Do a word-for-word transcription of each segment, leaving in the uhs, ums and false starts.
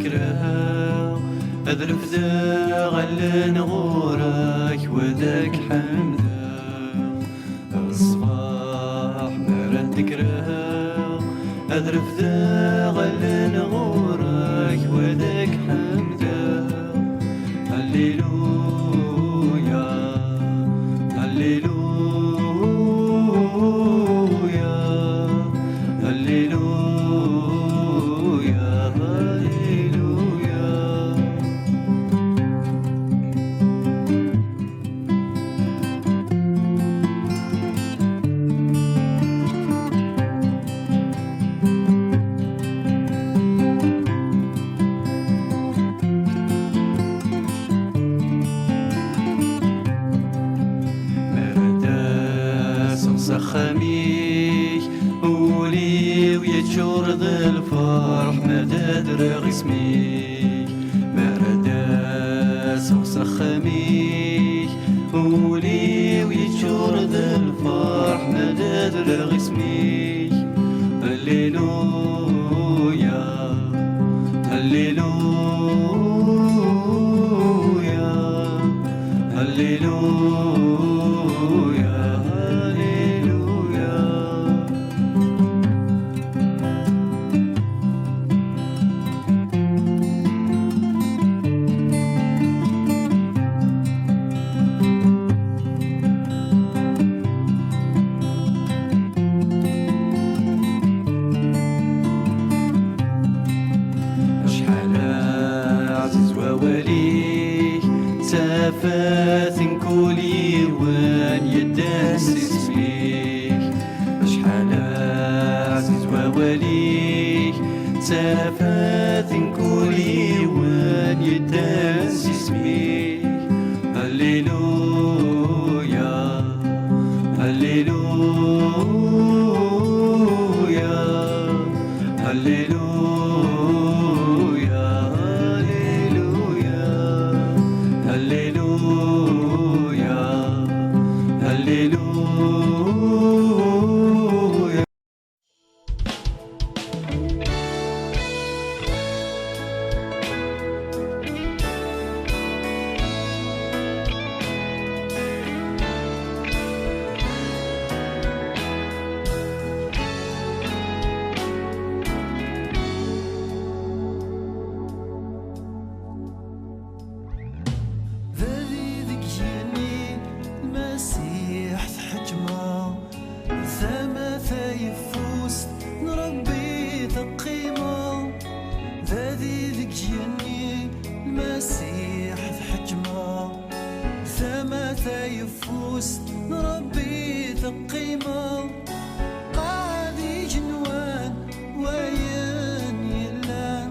Kkreɣ ad refdeɣ allen ɣur-k, wa ad k-ḥemdeɣ. Ṣṣbeḥ mi ara d-kkreɣ, ad refdeɣ allen ɣur-k, wa ad k-ḥemdeɣ. Halleluya, halleluya, halleluya, halleluya. Mi ara d-aseɣ s axxam-ik, ul-iw yeččur d lferḥ ma d-adreɣ isem-ik. Mi ara d-aseɣ s axxam-ik, ul-iw yeččur d lferḥ ma d-adreɣ isem-ik. Halleluya, halleluya, halleluya, halleluya. Acḥal ɛziz wawal-ik, ttafat n kul yiwen yeddan s isem-ik. Acḥal ɛziz wawal-ik, ttafat n kul yiwen yeddan s isem-ik. Halleluya, halleluya, halleluya, halleluya, halleluya, halleluya. Badi deg yigenni, Lmasiḥ tḥekkmeḍ, tama tayeffust n Rebbi teqqimeḍ. Badi deg yigenni, Lmasiḥ tḥekkmeḍ, tama tayeffust n Rebbi teqqimeḍ. Qɛed igenwan wayen yellan,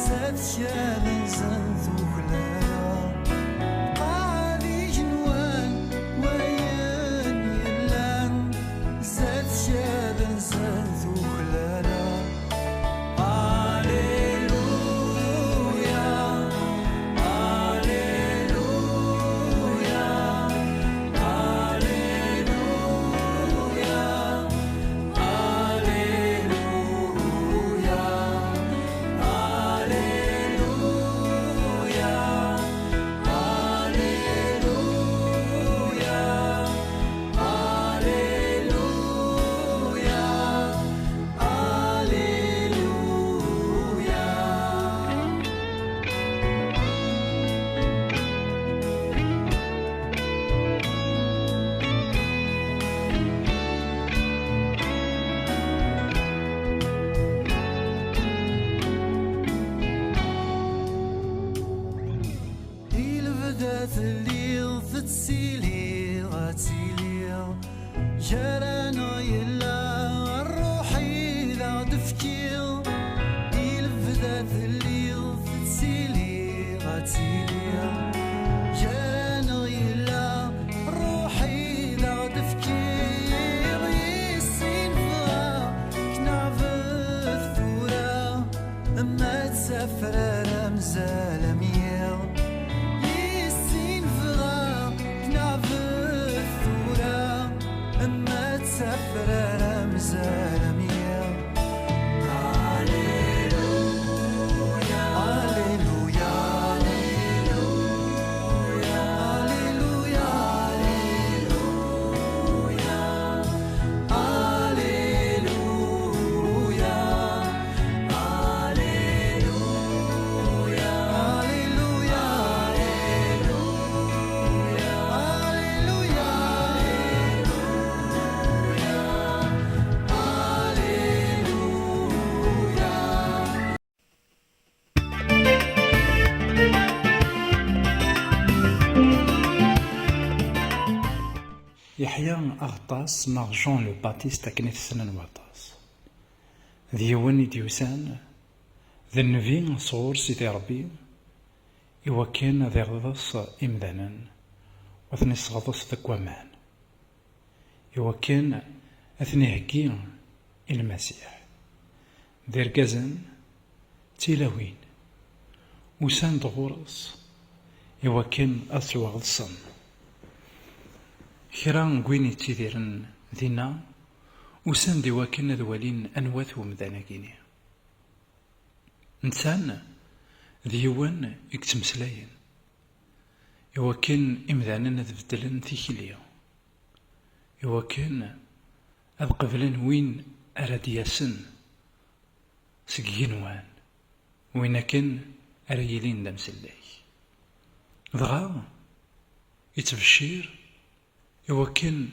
zdat-k ad nzen tuklala. Qɛed igenwan wayen yellan, zdat-k ad nzen tuklala. Alleluia, alleluia, alleluia, alleluia, alleluia, alleluia, alleluia. Alleluia. Di lebda telliḍ, tettiliḍ, ad tiliḍ. Gar-aneɣ yella Ṛṛuḥ i d aɣ-d-tefkiḍ. Di lebda telliḍ, tettiliḍ, ad tiliḍ. Gar-aneɣ yella Ṛṛuḥ i d aɣ-d-tefkiḍ. Yis-i nebɣa ad k-neɛbed tura. Ma d tafrar amzal am yiḍ, yis-i nebɣa ad k-neɛbed tura. Ma d tafrar amzal am yiḍ. Alleluia, Yeḥya Aɣeṭṭas neɣ Jean le Baptiste akken i t-ssnen waṭas. D yiwen i d-yusan d nnbi sɣur Sidi Ṛebbi, iwakken ad iɣeḍs imdanen, u ad ten-isseɣḍes deg waman, iwakken ad ten-iheggi i Lmasiḥ. D irgazen, d tilawin, usan-d ɣur-s iwakken ad ttwaɣeḍsen. Kra n win yettidiren dinna, usan-d iwakken ad walin anwa-t wemdan-agi-ni. Netta d yiwen i yettmeslayen, iwakken imdanen ad beddlen tikli, iwakken ad qeblen win ara d-yasen seg yigenwan, win akken ara yilin d amsellek. Dɣa, yettbeccir iwakken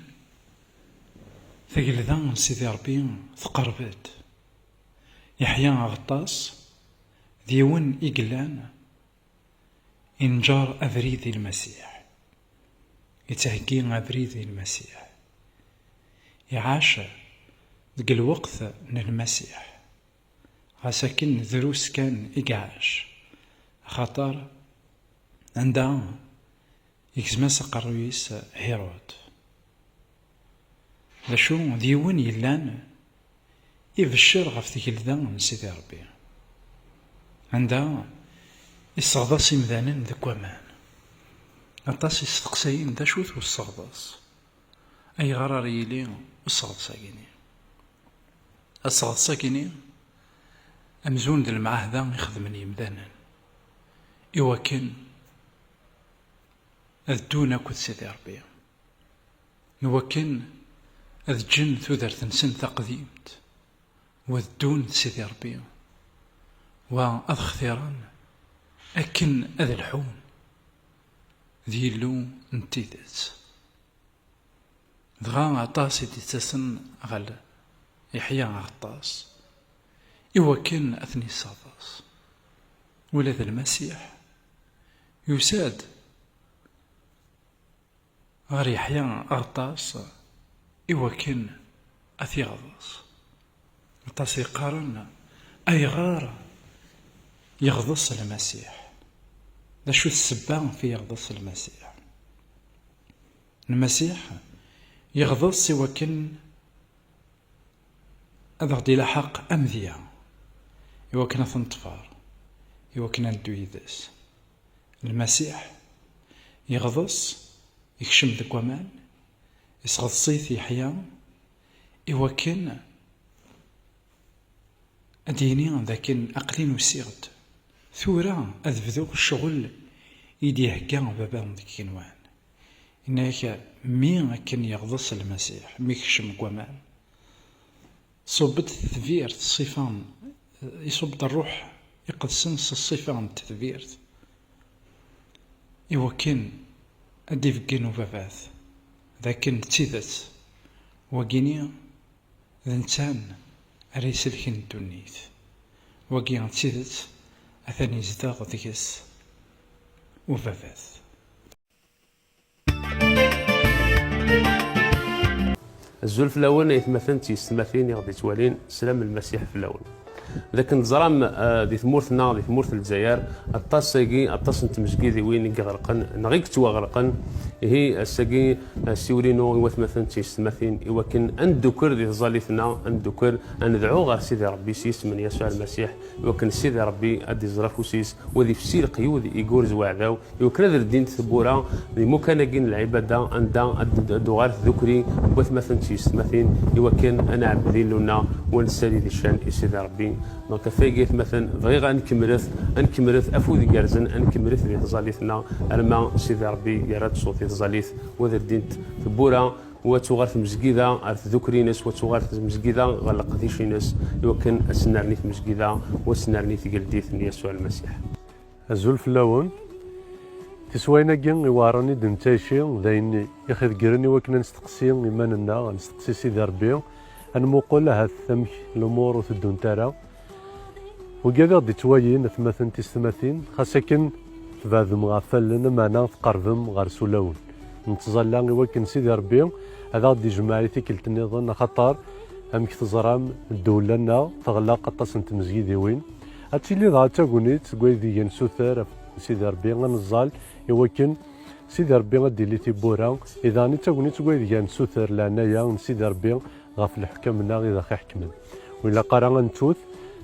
tagelda n Sidi Ṛebbi tqerreb-d. Yeḥya Aɣeṭṭas d yiwen i yellan inǧer abrid i Lmasiḥ, yettheggi abrid i Lmasiḥ. Iɛac deg lweqt n Lmasiḥ, ɣas akken drus kan i iɛac, axaṭer anda yegzem-as aqerruy-is Hirud. D acu, d yiwen yellan ibeccer ɣef tgelda n Sidi Ṛebbi, anda isseɣḍas imdanen deg waman. Aṭas isteqsayen d acu-t useɣḍas, ayɣer ara yili useɣḍas-agi-ni? Aseɣḍas-agi-ni amzun d lemɛahda i xedmen yemdanen iwakken ad ddun akked Sidi Ṛebbi, iwakken ad ǧǧen tudert-nsen taqdimt, wa ad ddun d Sidi Ṛebbi, wa ad xtiren akken ad lḥun d Yillu n tidet. Dɣa aṭas i d-ittasen ɣer Yeḥya Aɣeṭṭas, iwakken ad ten-isseɣḍes. Ula d Lmasiḥ yusa-d ɣer Yeḥya Aɣeṭṭas iwakken ad t-iɣḍes. Aṭas i yeqqaren: "Ayɣer yeɣḍes Lmasiḥ? D acu-t ssebba fi yeɣḍes Lmasiḥ?" Lmasiḥ yeɣḍes iwakken ad aɣ-d-ilaḥeq amedya, iwakken ad t-neṭfer, iwakken ad neddu yid-s. Lmasiḥ yeɣḍes, yekcem deg waman, isɣeḍs-it Yeḥya, iwakken ad d-yini dakken aql-in usiɣ-d. Tura ad bduɣ ccɣel i d-ihegga Baba deg igenwan. Yenna-yak, mi akken yeɣḍes Lmasiḥ, mi yekcem deg waman, ṣubb-d tetbirt, ṣṣifa, iṣubb-d Ṛṛuḥ Iqedsen s ṣṣifa n tetbirt, iwakken ad d-ibeggen ubabat d akken d tidet, wagini d netta ara iselken ddunit. Wagi d tidet, atan izdeɣ deg-s ubabat. Azul fell-awen, aytmaten d tyessetmatin i ɣ-d-ittwalin, slam n Lmasiḥ fell-awen. D akken teẓram, eh, di tmurt-nneɣ, di tmurt n Lezzayer, aṭas-agi, aṭas n tmezgidiwin i iɣelqen, neɣ i yettwaɣelqen. Ihi, ass-agi, eh, ssiwel-inu i watmaten d tyessetmatin, i wakken ad neddukel di tẓallit-nneɣ, ad neddukel, ad nedɛu ɣer Sidi Ṛebbi s yisem n Yasuɛ Lmasiḥ, i wakken Sidi Ṛebbi ad d-iẓer afus-is, u ad ifsi leqyud i yurez weɛdaw, i wakken ad ldint tewwura d imukan-agi n lɛibada, anda ad d-, ad d-tuɣal tdukli n watmaten d tyessetmatin, i wakken ad nɛebbed Illu-nneɣ, u ad nessali di ccan i Sidi Ṛebbi. Donc, ɣef wayagi, atmaten, bɣiɣ ad nkemmlet, ad nkemmlet afud igerrzen, ad nkemmlet di tẓallit-nneɣ, arma Sidi Ṛebbi yerra-d ṣṣut i tẓallit, u ad ldint tewwura, u ad tuɣal tmezgida ar tdukli-ines, u ad tuɣal tmezgida ɣer leqdic-ines, i wakken ad tennerni tmezgida, u ad tennerni tgeldit n Yasuɛ Lmasiḥ. Azul fell-awen. Tiswayin-agi iweɛren i d-nettɛici, d ayen i ɣ-ideggren i wakken ad nesteqsi iman-nneɣ, ad nesteqsi Sidi Ṛebbi, ad nmuqel ahat amek lumuṛ ur teddunt ara. Wigi ad aɣ-d-ittwalin, atmaten tisetmatin, xas akken tbeɛdem ɣef wallen, ameɛna tqerbem ɣer-s ulawen. nettẓalla i wakken Sidi Ṛebbi ad aɣ-d-ijmeɛ i tikkelt nniḍen, axaṭer amek teẓram, ddewla-nneɣ teɣleq aṭas n tmezgidiwin. Ad tili dɣa d tagnit deg wayen i d-iga nsuter ɣef Sidi Ṛebbi ad neẓẓal i wakken Sidi Ṛebbi ad d-ili tiwwura, i daɣen d tagnit deg wayen i d-iga nsuter leɛnaya n Sidi Ṛebbi ɣef leḥkam-nneɣ i d aɣ-iḥekmen. Ur ilaq ara ad nettut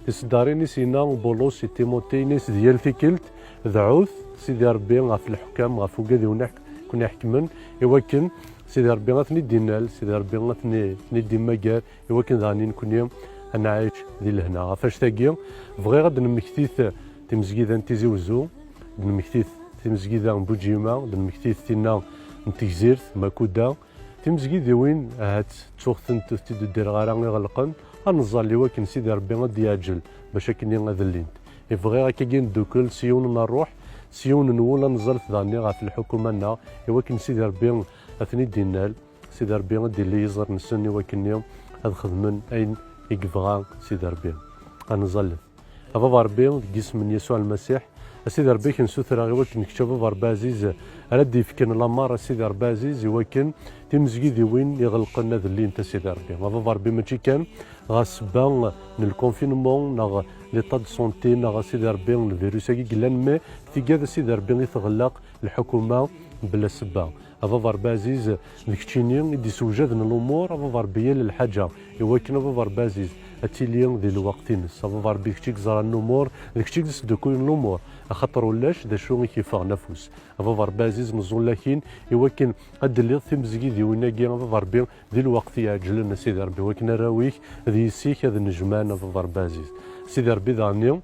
tiseddarin i s-yenna Bulus i Timuti, yenna-as di yal tikkelt, dɛut Sidi Ṛebbi ɣef leḥkam, ɣef wigad i wen-iḥekmen, i wakken Sidi Ṛebbi ad ten-id-innal, Sidi Ṛebbi ad ten-id-immager, i wakken daɣen i nekni ad nɛic di lehna. Ɣef annect-agi, bɣiɣ ad d-nemmektit timezgida n Tizi Wezzu, d-nemmektit timezgida n Buǧima, d-nemmektit tinna n Tegzirt, Makuda, timezgidiwin ahat ttuɣ-tent ur t-id-ddireɣ ara iɣelqen, ad neẓẓal i wakken Sidi Ṛebbi ad d-yeɛǧel bac akken ad llint. I bɣiɣ akkagi neddukel s yiwen n ṛṛuḥ, s yiwen n wul ad neẓẓal daɣen ɣef lḥukuma-nneɣ, i wakken Sidi Ṛebbi ad ten-id-innal, Sidi Ṛebbi ad d-illi iẓer-nsen i wakken ad xedmen ayen i yebɣa Sidi Ṛebbi. Ad neẓẓal. A Baba Ṛebbi, deg yisem n Yasuɛ Lmasiḥ, a Sidi Ṛebbi, i k-nsutreɣ i wakken kečč, a Baba Ṛebbi ɛziz, ara d-yefken lameṛ, a Sidi Ṛebbi ɛziz, i wakken timezgidiwin iɣelqen ad llint, a Sidi Ṛebbi. A Baba Ṛebbi, mačči kan ɣef ssebba n lconfinement neɣ l'état de santé neɣ, a Sidi Ṛebbi, lvirus-agi i yellan, mais tigad, a Sidi Ṛebbi, i tɣelleq lḥukuma bla ssebba. A Baba Ṛebbi ɛziz, d keččini i d-isewjaden lumuṛ, a Baba Ṛebbi, yal lḥaǧa, i wakken, a Baba Ṛebbi ɛziz, ad tili di lweqt-ines. A Baba Ṛebbi, d kečč i yeẓran lumuṛ, d kečč i d-isdukkuyen lumuṛ, axaṭer ulac d acu i k-yeffɣen afus. A Baba Ṛebbi ɛziz, neẓẓul akin i wakken ad d-tiliḍ timezgidiwin-agi, a Baba Ṛebbi, di lweqt iɛeǧlen, a Sidi Ṛebbi, i wakken arraw-ik d yessi-k ad nnejmaɛen, a Baba Ṛebbi ɛziz. Sidi Ṛebbi, daɣen,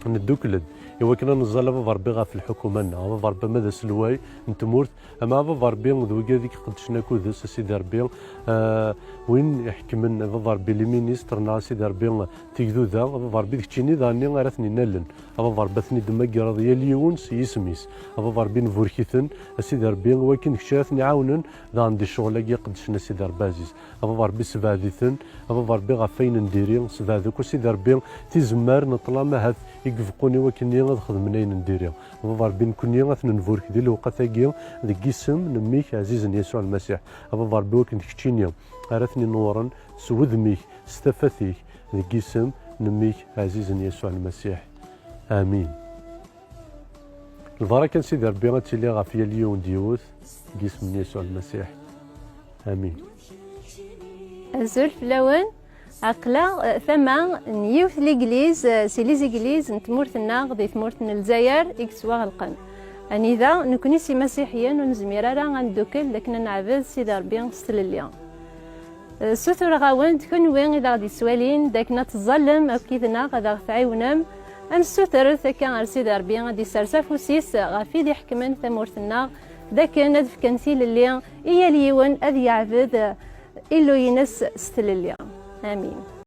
neddukel-d i wakken ad neẓẓal a Baba Ṛebbi ɣef lḥukuma-nneɣ, a Baba Ṛebbi, ama d aselway n tmurt, ama a Baba Ṛebbi d wigad i iqeddcen akud-s, a Sidi Ṛebbi, ah, win iḥekmen, a Baba Ṛebbi, les ministres neɣ, a Sidi Ṛebbi, tigduda, a Baba Ṛebbi, d keččini daɣen ara ten-inalen, a Baba Ṛebbi, ad ten-id-temmagreḍ yal yiwen s yisem-is, a Baba Ṛebbi, nburek-iten, a Sidi Ṛebbi, i wakken d kečč ara ten-iɛawnen daɣen di ccɣel-agi iqeddcen, a Sidi Ṛebbi ɛziz. A Baba Ṛebbi, ssebɛed-iten, a Baba Ṛebbi, ɣef wayen n diri, ssebɛed akk, a Sidi Ṛebbi, tizemmar n ṭṭlam ahat i ibeqqun i wakken ad xedmen ayen n diri. A Baba Ṛebbi, nekkni ad ten-nburek di lewqat-agi deg yisem n mmi-k ɛzizen Yasuɛ Lmasiḥ. A Baba Ṛebbi, wakken d keččini ara ten-inewwren s wudem-ik, s tafat-ik, deg yisem n mmi-k ɛzizen Yasuɛ Lmasiḥ. Amin. Lbaraka n Sidi Ṛebbi ad tili ɣef yal yiwen d yiwet, deg yisem n Yasuɛ Lmasiḥ. Amin. Azul fell-awen. Aql-aɣ, eh, tama n yiwet ligliz, eh, si les églises n tmurt-nneɣ di tmurt n Lezzayer i yettwaɣelqen. Anida, nekni s imasiḥiyen ur nezmir ara ad neddukel d akken ad neɛbed Sidi Ṛebbi s tlelli. Ssutureɣ-awen-d, kenwi i d aɣ-d-yettwalin, d akken ad teẓẓallem akked-neɣ, ad aɣ-tɛiwnem. Ad nessutret akka ar Sidi Ṛebbi ad d-issers afus-is ɣef wid iḥekmen tamurt-nneɣ, d akken ad fken tilelli i yal yiwen ad yeɛbed Illu-ines s tlelli. Amin.